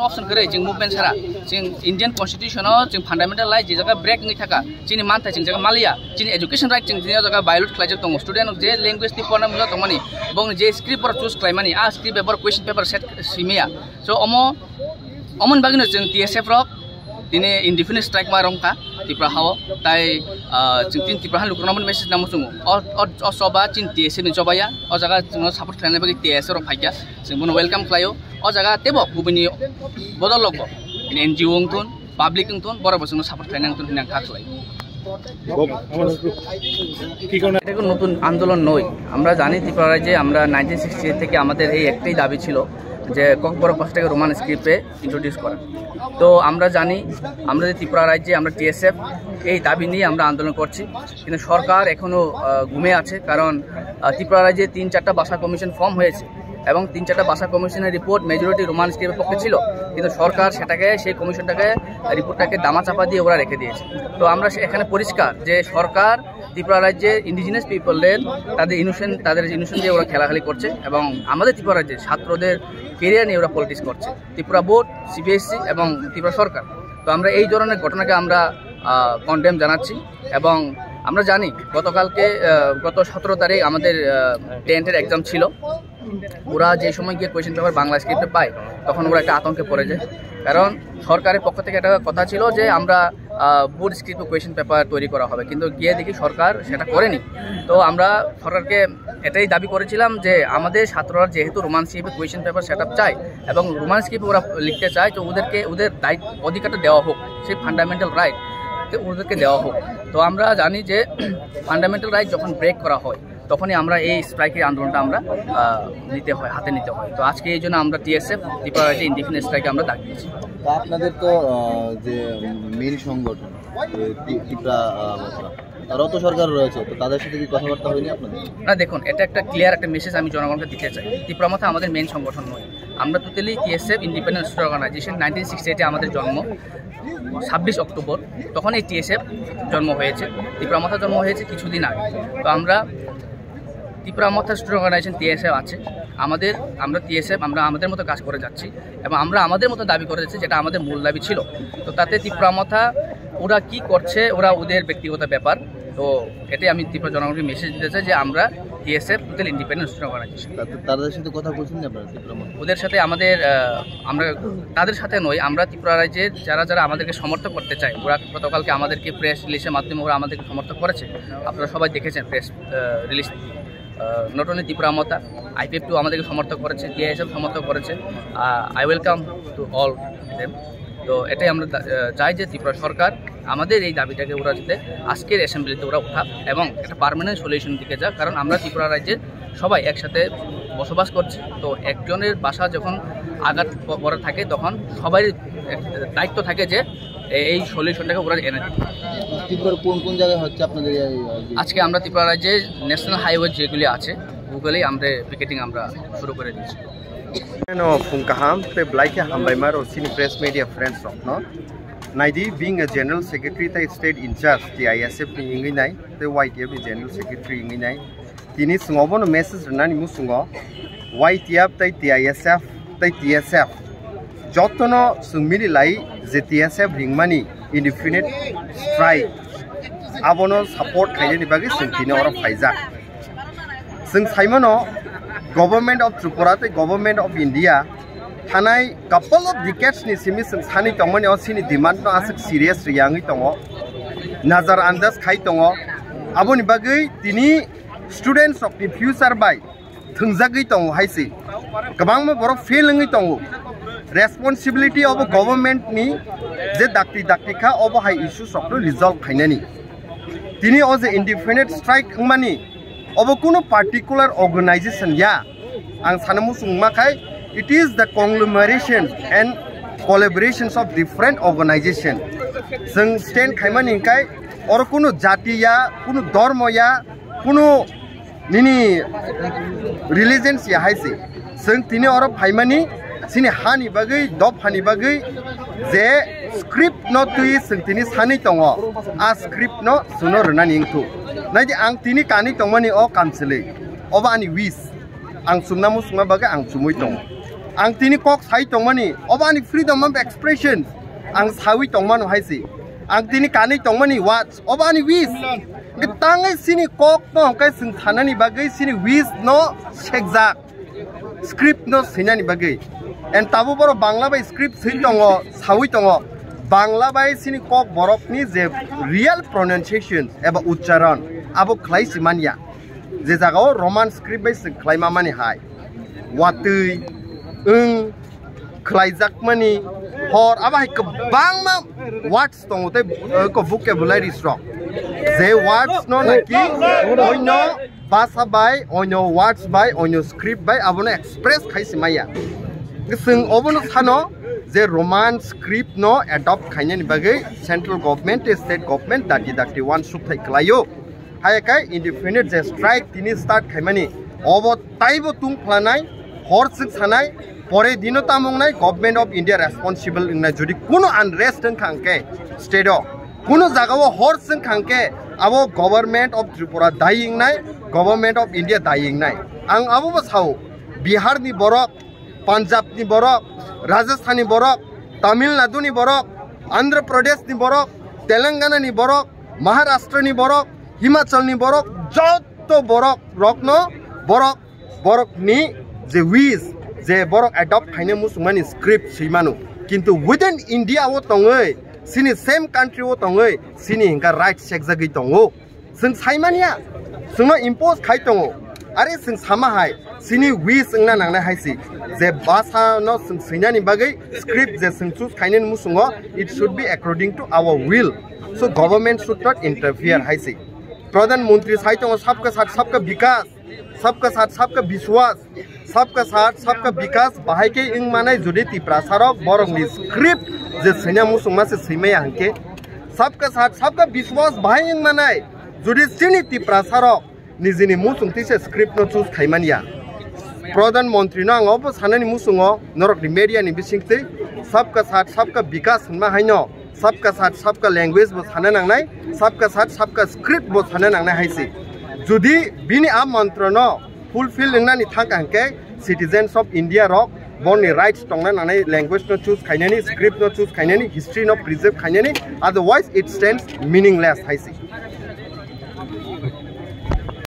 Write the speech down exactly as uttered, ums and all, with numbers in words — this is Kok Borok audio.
Option kwrwi chwng movement sara, chwng Indian constitution o chwng fundamental right je jaga break wngwi thaka, chini manthai chwng jaga maliya, chini education right chwng tini o jaga violate khlaijak tongo, student rok je language twi porna muchung tongmani, bong je script borok choose khlaimani, a script bai borok question paper set simiya. So omo, omoni bagwino chwng T S F rok tini indefinite strike ma rwngkha Tripura hao, tai, ah, chwng tini Tripura hani lukurokno message namo chwngo. O, o, o choba chini T S F ni chobaya, o jaga chwngno support khlaina bagwi T S F rok phaikha, chwng bono welcome khlaio. O jaga teibo kubuni bodol rokbo, N G O wngthun, public wngthun, borok bo chwngno support khlaina wngthun hinwi ang kha khlai. এটা কোনো নতুন আন্দোলন নয়। আমরা জানি ত্রিপুরা রাজ্যে আমরা nineteen sixty eight থেকে আমাদের এই একটাই দাবি ছিল যে ককবরক ভাষাটাকে রোমান স্ক্রিপ্টে ইন্ট্রোডিউস করা। তো আমরা জানি, আমরা যে ত্রিপুরা রাজ্যে আমরা টিএসএফ এই দাবি নিয়ে আমরা আন্দোলন করছি, কিন্তু সরকার এখনো, আহ, ঘুমে আছে। কারণ, আহ, ত্রিপুরা রাজ্যে তিন চারটা ভাষা কমিশন ফর্ম হয়েছে এবং তিন চারটা ভাষা কমিশনের রিপোর্ট মেজরিটি রোমান স্ক্রিপ্টের পক্ষে ছিল, কিন্তু সরকার সেটাকে, সেই কমিশনটাকে, রিপোর্টটাকে দামাচাপা দিয়ে ওরা রেখে দিয়েছে। তো আমরা সে-, এখানে পরিষ্কার যে সরকার ত্রিপুরা রাজ্যে ইন্ডিজিনাস পিপলদের, তাদের ইনোসেন্ট, তাদের ইনোসেন্ট দিয়ে ওরা খেলাখেলি করছে এবং আমাদের ত্রিপুরা রাজ্যে ছাত্রদের কেরিয়ার নিয়ে ওরা পলিটিক্স করছে, ত্রিপুরা বোর্ড, সিবিএসই এবং ত্রিপুরা সরকার। তো আমরা এই ধরনের ঘটনাকে আমরা, আহ, কন্ডেম জানাচ্ছি এবং আমরা জানি গতকালকে, আহ, গত সতেরো তারিখ আমাদের, আহ, টেন্টের এক্সাম ছিল। ওরা যে সময় গিয়ে কোয়েশ্চেন পেপার বাংলা স্ক্রিপ্টে পায়, তখন ওরা একটা আতঙ্কে পড়ে যায়। কারণ সরকারের পক্ষ থেকে একটা কথা ছিল যে আমরা, আহ, বোর্ড স্ক্রিপ্টে কোয়েশ্চেন পেপার তৈরি করা হবে, কিন্তু গিয়ে দেখি সরকার সেটা করেনি। তো আমরা সরকারকে এটাই দাবি করেছিলাম যে আমাদের ছাত্ররা যেহেতু রোমান স্ক্রিপ্টে কোয়েশ্চেন পেপার সেট আপ চায় এবং রোমান স্ক্রিপ্টে ওরা লিখতে চায়, তো ওদেরকে ওদের দায়িত্ব, অধিকারটা দেওয়া হোক, সেই ফান্ডামেন্টাল রাইট ওদেরকে দেওয়া হোক। তো আমরা জানি যে ফান্ডামেন্টাল রাইট যখন ব্রেক করা হয়, তখনই আমরা এই স্ট্রাইকের আন্দোলনটা আমরা, আহ, নিতে হয়, হাতে নিতে হয়। তো আজকে এই জন্য আমরা টিএসএফ ত্রিপুরা রাজ্যে ইনডিফিনিট স্ট্রাইকে আমরা ডাক দিয়েছি। তো আপনাদের তো, আহ, যে মেইন সংগঠন, যে তি-, ত্রিপুরা, আহ, মথুরা, তারাও তো সরকার রয়েছে, তো তাদের সাথে কি কথাবার্তা হয়নি আপনাদের? না, দেখুন, এটা একটা ক্লিয়ার একটা মেসেজ আমি জনগণকে দিতে চাই। ত্রিপুরা মথা আমাদের মেইন সংগঠন নয়, আমরা totally TSF independent student organisation. Nineteen sixty এইটে আমাদের জন্ম, ছাব্বিশ অক্টোবর, তখন এই টিএসএফ জন্ম হয়েছে, ত্রিপুরা মথা জন্ম হয়েছে কিছুদিন আগে। তো আমরা ত্রিপুরা মথা স্টুডেন্ট অর্গানাইজেশন টিএসএফ আছে আমাদের, আমরা টিএসএফ, আমরা আমাদের মতো কাজ করে যাচ্ছি এবং আমরা আমাদের মতো দাবি করে যাচ্ছি, যেটা আমাদের মূল দাবি ছিল। তো তাতে ত্রিপুরা মথা ওরা কি করছে, ওরা ওদের ব্যক্তিগত ব্যাপার। তো এটাই আমি ত্রিপুরা জনগণকে মেসেজ দিতে চাই যে আমরা TSF total independent student organisation. তা-, তাদের সাথে কথা বলছেন যে আপনারা ত্রিপুরা মথা? ওদের সাথে আমাদের, আহ, আমরা তাদের সাথে নই, আমরা ত্রিপুরা রাজ্যের যারা যারা আমাদেরকে সমর্থন করতে চায়, ওরা গতকালকে আমাদেরকে প্রেস রিলিজের মাধ্যমে ওরা আমাদেরকে সমর্থন করেছে। আপনারা সবাই দেখেছেন প্রেস, আহ, রিলিজ। আহ, not only Tripura Motha, IPF two আমাদেরকে সমর্থন করেছে, টিআইএসএফ সমর্থন করেছে। আহ, I welcome to all them। তো এটাই আমরা দা-, আহ, চাই যে ত্রিপুরা সরকার আমাদের এই দাবিটাকে ওরা যাতে আজকের অ্যাসেম্বলিতে ওরা উঠাক এবং একটা পার্মানেন্ট সলিউশন দিকে যাক, কারণ আমরা ত্রিপুরা রাজ্যে সবাই একসাথে বসবাস করছি। তো একজনের বাসা যখন আঘাত প-, পড়ে থাকে, তখন সবাই এক-, দায়িত্ব থাকে যে এ-, এই সলিউশনটাকে ওরা এনে দিক। ত্রিপুরার কোন কোন জায়গায় হচ্ছে আপনাদের এই, আহ, যে আজকে আমরা ত্রিপুরা রাজ্যে ন্যাশনাল হাইওয়ে যেগুলি আছে, ওগুলি আমরা পিকেটিং আমরা শুরু করে দিয়েছি। Ano phung kaham tei belai khe hambai ma rw chini press media friends rok no. Naidi, being a general secretary tei state in charge T I S F ni wngwi nai tei Y T F ni general secretary wngwi nai. Tini chwng obono message rwnani muchungo Y T F tei T I S F tei T S F jotono chwng mili lai je T S F ringmani indefinite strike abono support khainani bagwi chwng tini oro phaijak. Chwng saimano Government of Tripura tei Government of India thanai couple of decades ni simi chwng sani tongmani o chini demand no aswk serious riyangwi tongo, nazar andas khai tongo. Aboni bagwi tini students rokni future bai thwngjagwi tongo hai se. Kwbangma borok fail wngwi tongo. Responsibility obo government ni je dakti dakti kha, obo hai issues rokno resolve khainani. Tini o je indefinite strike wngmani, obo kuno particular organization ya. Ang sana muchung ma khai, it is the conglomeration and collaborations of different organization. Chwng stand khaimani hwnkhe oro kuno jati ya, kuno dhormo ya, kuno nini religions ya hai se. Chwng tini oro phaimani chini hani bagwi, dophani bagwi je script no twi chwng tini sanwi tongo, a script no chwngno rwnani wngthuk. Naidi ang tini kanwi tongmani o kamchwlwi, obo ani wish. Ang chumna muchungma bagwi ang chumui tongo. Ang tini kok sai tongmani, obo ani freedom of expression. Ang sawi tongmano hai se. Ang tini kanwi tongmani words, obo ani wish. Hwnkhe tangwi chini kok no hwnkhe chwng sanani bagwi chini wish no sekjak. Script no swinani bagwi. And tabuk borok Bangla bai script swi tongo, sawi tongo. Bangla bai chini kok borokni je real pronunciation eba uchcharon, abo khlai si manya. Je jagao Roman script bai se khlai mamani hai. Watwi, wng, khlaijakmani, hor, abo hai kwbangma words tongo tei, eh, ko vocabularies rok. Je words no naki onyo basa bai, onyo words bai, onyo script bai abono express khai si maya. Chwng obono sano je Roman script no adopt khainani bagwi central government tei state government dati dati uansuk thai kwlaio. Hai khe indefinite je strike tini start khaimani, obo taibo tung phlanai, hor swk sanai, pore dino tamo wngnai Government of India responsible wngnai. Jodi kuno unrest wngkha hwnkhe state o, kuno jagao hor swk kha hwnkhe abo Government of Tripura dayi wngnai, Government of India dayi wngnai. Ang abobo sao, Bihar ni borok, Punjab ni borok, Rajasthan ni borok, Tamil Nadu ni borok, Andhra Pradesh ni borok, Telangana ni borok, Maharashtra ni borok, Himachal ni borok, joto borok rokno borok, borok ni je wish, je borok adopt khaina musungmani script swi mano. Kintu within India o tongwi, chini same country o tongwi, chini hingka right sekjagwi tongo. Chwng saimanya, chwngno impose khai tongo. Are chwng sama hai, chini wish wngna nangnai hai si. Je basa no chwng swinani bagwi script je chwng choose khainani musungo, it should be according to our will. So government should not interfere hai si. Pradhan Mantri sai tongo, sabka saath sabka bikas, sabka saath sabka biswas, sabka saath sabka bikas bahai khe wng manai jodi Tiprasa rok borokni script je swina musungma se swimaya hwnkhe, sabka saath sabka biswas bahai wng manai jodi chini Tiprasa rok nijini musung tisa script no choose khaimanya. Pradhan Mantri no ang obo sanani musungo norokni media ni bisingtwi sabka saath sabka bikas hwnma haino sabka saath sabka language bo sana nangnai, sabka saath sabka script bo sana nangnai hai si. Jodi bini a mantra no fulfill wngnani thangkha hwnkhe citizens of India rok boni rights tongna nangnai, language no choose khainani, script no choose khainani, history no preserve khainani, otherwise it stands meaningless hai si.